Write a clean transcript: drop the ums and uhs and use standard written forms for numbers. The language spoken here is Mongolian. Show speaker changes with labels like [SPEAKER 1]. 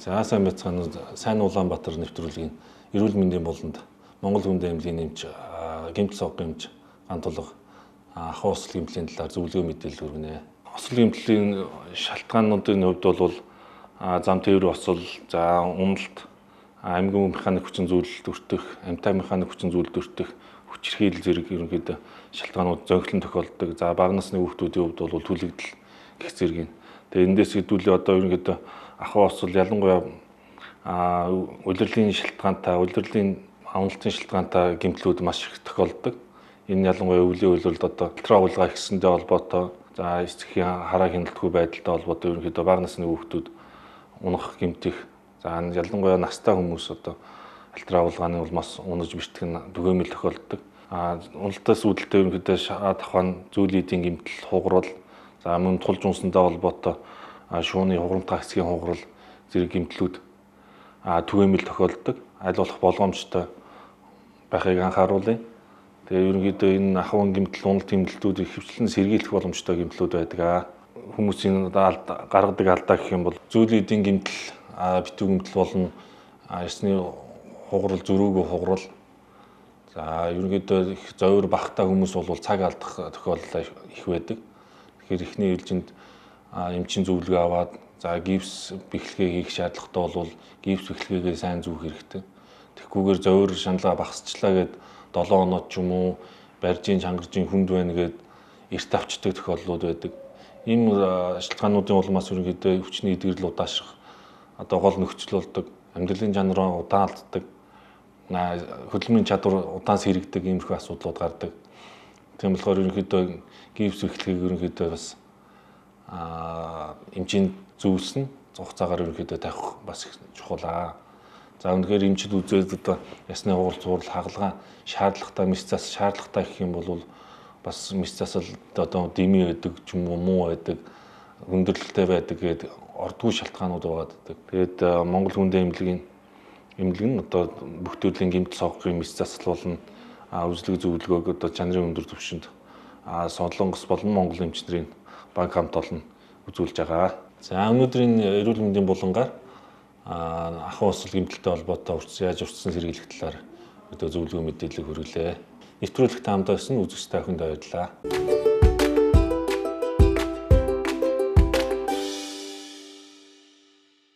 [SPEAKER 1] За сайн байцгаана уу. Сайн Улаанбаатар нэвтрүүлгийн эрүүл мэндийн буланд Монгол хүндийн эмнэлгийн эмч, гэмтэл соггын эмч Гантулга ахуй осол гэмтлийн талаар зөвлөгөө мэдээлэл хүргэнэ. Осол гэмтлийн шалтгаануудын хувьд бол зам тээврийн осол, за уналт, амьган механик хүчин зүйлд өртөх, амьтай механик хүчин зүйлд өртөх, хүчирхийлэл зэрэг ерөнхийдөө шалтгаанууд зөнхлөн тохиолддог. За бага насны хүүхдүүдийн хувьд бол түлэгдэл гэх зэрэг. Тэгээ эндээс хэдүүлээ одоо ерөнхийдөө ахуй осол ялангуяа улирлын шалтгаантай, улирлын уналтын шалтгаантай гэмтлүүд маш их тохиолддог. Энэ ялангуяа өвлийн улиралд одоо альтра уйлгаа ихсэнтэй холбоотой, за эцгийн хараа хяналтгүй байдалтай холбоотой ерөнхийдөө бага насны хүүхдүүд унах, гэмтэх, за ялангуяа настай хүмүүс одоо альтра уйлгааны улмаас унаж бэртэх нь түгээмэл тохиолддог. Уналтаас үүдэлтэй ерөнхийдөө давхаан зүүл эдийн гэмтэл, хугарал, за мөн тулж унсантай холбоотой шууны хугарамтгай хэсгийн хугарал зэрэг гэмтлүүд түгээмэл тохиолддог. Аль болох болгоомжтой байхыг анхааруулъя. Тэгээ ерөнхийдөө энэ ахуйн гэмтэл, уналт гэмтлүүдийг хөвчлэн сэргийлэх боломжтой гэмтлүүд байдаг. Хүмүүсийн гаргадаг алдаа гэх юм бол зүүл эдийн гэмтэл, битүү гэмтэл болон ясны хугарал, зөрүүгөө хугарал. За ерөнхийдөө их зовир багтай хүмүүс бол цаг алдах тохиолдол их байдаг. Тэгэхээр эхний ээлжинд эмчийн зөвлөгөө аваад, за гипс бэхлэгээ хийх шаардлагатай бол гипс бэхлэгээгээ сайн зүүх хэрэгтэй. Тэгхгүйгээр зовир шаналгаа багасчлаа гэд 7 оноод ч юм уу барьжийн чангаржийн хүнд байна гэд эрт авчдаг тохиолдлууд байдаг. Ийм шалтгаануудын улмаас ерөнхийдөө өвчний эдгэрэл удаашрах одоо гол нөхцөл болдог, амьдралын чанараа удаан алддаг, хөдөлмөрийн чадвар удаан сэрэгдэг иймэрхүү асуудлууд гардаг. Тийм болохоор ерөнхийдөө гипс бэхлэгийг ерөнхийдөө бас эмчийн зөвлөсөн хугацаагаар ерөнхийдөө тавих бас их чухал аа. За үнэхээр эмчид үзээд одоо ясны хугарал, цуурал, хагалгаа шаардлагатай, мэс зас шаардлагатай гэх юм бол бас мэс засал одоо дими байдаг ч юм уу, муу байдаг, хүндрэлтэй байдаг гээд ордгүй шалтгаанууд байгаа гэдэг. Тэгээд Монгол хүндийн эмнэлгийн эмнэлэг нь одоо бүх төрлийн гэмтэл соггын мэс засал болон үзлэг зөвлөгөөг одоо чанарын өндөр түвшинд Солонгос болон Монгол эмч нарын баг хамт олон үзүүлж байгаа. За өнөөдрийн эрүүл мэндийн булангаар ахуй осол гэмтэлтэй холбоотой яаж урьдчилан сэргийлэх талаар одоо зөвлөгөө мэдээлэл хүргэлээ. Нэвтрүүлэгт хамт байсан үзэгч та бүхэнд баярлалаа.